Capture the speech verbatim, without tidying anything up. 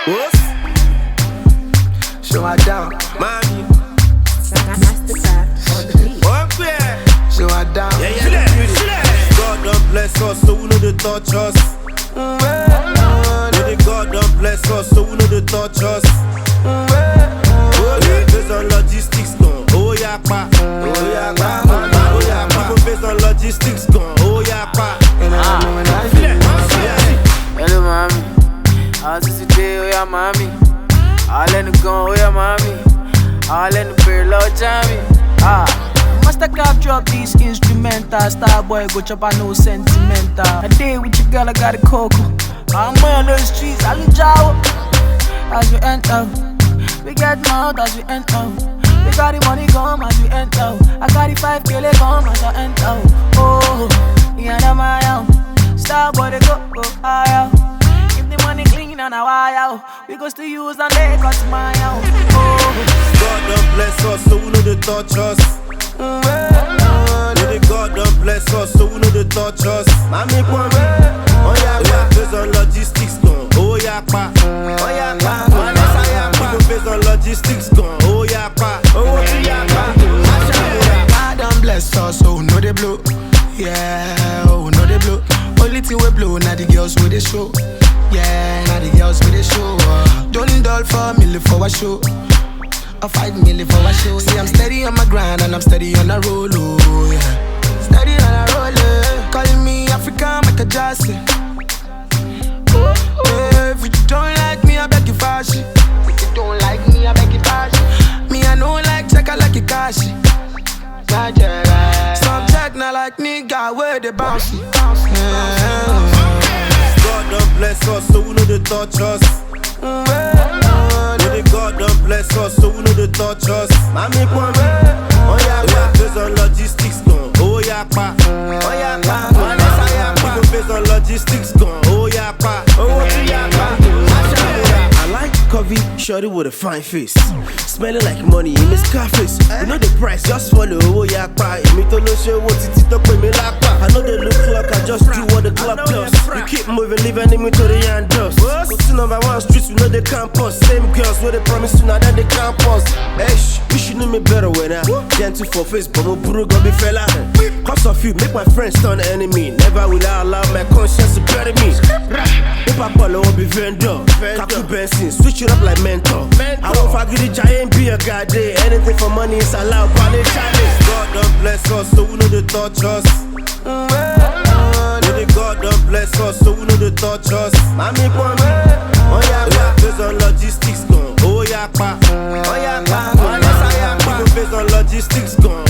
Whoops. Show her down. Mommy. Mastercraft on the beat. One pair. Show her down. Yeah, yeah. Feel it, feel it. God don't bless us, so we know they touch us. May the God don't bless us, so we know they touch us. Oh, yeah, based on logistics, gone. Oh, yeah, pa. Oh, yeah, pa. Oh, yeah, pa. People based on logistics, gone. Oh, yeah, pa. Feel it. Hello, mommy. Àti ti dé, ó yá, màámi. Àwa lẹ́nu gan, ó yá, màámi. Àwa lẹ́nu bèrè lọ́jà mi. Ah. Mastercraft drop this instrumental. Star boy go chop, I no sentimental. I dey with your girl, I got a coco. I'm on the streets, I look jaw. As we enter, we get mouth as we enter. We got the money come as we enter. I got the five K come as I enter. Oh, yeah, that my own. Star boy, they go, go higher. If the money clean and I wire, we go still use and they cut my own. Oh. God don't bless us, so we know they touch us. May the God don't bless us, so we know they touch us. Mommy, come. Oh, yeah, pa. Based on logistics, gone. Oh, yeah, pa. Oh, yeah, pa. People based on logistics, gone. Oh, yeah, pa. Oh, yeah, pa. God don't bless us, so we know they blow. Yeah, oh, we know they blow. Only thing we blow, now the girls with the show. Yeah, now the girls with the show. Uh. Don't dull for me, live for a show. A five million for a show. See, I'm steady on my grind and I'm steady on a roll, oh, yeah. Steady on a roll, yeah. Calling me African Michael Jackson. If you don't like me, I beg you fashion. If you don't like me, I beg you fashion. Me, I know like check, I like it cashy. Some check not like nigga where they bounce. Yeah. God don't bless us, so we know they touch us. May the God don't bless us, so we know they touch us. Mommy, come. Oh, yeah, pa. Based on logistics, gone. Oh, yeah, pa. Oh, yeah, pa. People based on logistics, gone. Oh, yeah, pa. Oh, yeah, pa. I like Covey, shorty with a fine face. Smelling like money in the Scarface. You know the price, just follow. Oh, yeah, pa. Èmi tó ló ṣe owó títí tó pè mí lápá. I know they look like I just do what the club does. You keep moving, leave enemy to the end dust. Go to number one streets, we know the campus. Same girls where they promise to now then they campus. Eish, you should know me better when I gentle for face, but my bro go be fella. Cause of you, make my friends turn enemy. Never will I allow my conscience to bury me. If I follow up a vendor, Kaku Benson, switch it up like mentor. I won't forget the giant be a god day. Anything for money is allowed, but it's challenge. God don't bless us, so we know they touch us. May the God don't bless us, so we know they touch us. Mommy, come. Oh, yeah, pa. Based on logistics, gone. Oh, yeah, pa. Oh, yeah, pa. People based on logistics, gone.